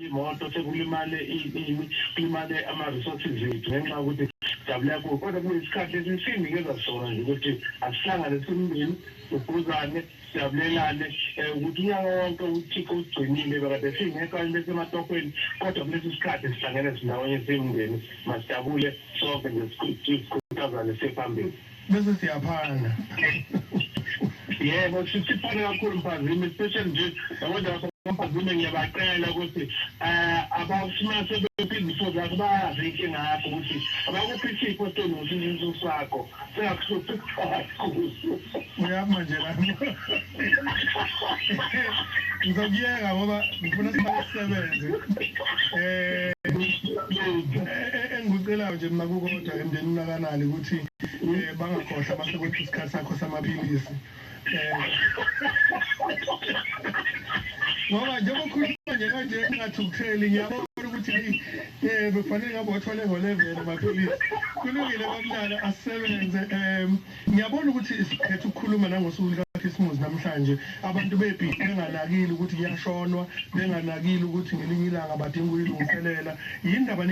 Imoto sekulimale, ini, kulimale ama-resources ethu ngenxa yokuthi sijabule kakhulu, kodwa kunesikhathi esisinikeza sona nje ukuthi asihlangane simndeni, siguzane, sijabulelane, ukuthi unyaka wonke uThixo usigcinile, bekade singekho kanye besematohweni, kodwa kulesi sikhathi sihlangene sindawonye simndeni, masijabule sonke nje, sikhuthazane siye phambili. Bese siyaphana. Yebo, siphane kakhulu Mphazime, especially nje yabo nje Mphazime, ngiyabacela ukuthi abafuna sebephi izifo zakho, bayazi inkinga yakho, ukuthi abakuphi isipho esitolungisa isisu sakho, singakuhluphi kakhulu. Uyama nje lapho. Ngizokuyeka ngoba ngifuna siqale sisebenze. Engikucelayo nje mina kukodwa emndenini nakanali ukuthi bangakhohlwa mase kwethi isikhathi sakho samaphilisi. Ngoba njengoba ukhuluma nje kanje engathukutheli, ngiyabona ukuthi hey, bekufanele ngabe wathole ngo-11 amaphilisi. Kulungile babunala, asisebenze. Ngiyabona ukuthi sikhetha ukukhuluma nangosuku lukaKhisimusi namhlanje, abantu bebhizi benganakile ukuthi kuyashonwa, benganakile ukuthi ngelinye ilanga badinga ukuyilungiselela. Yini ndaba?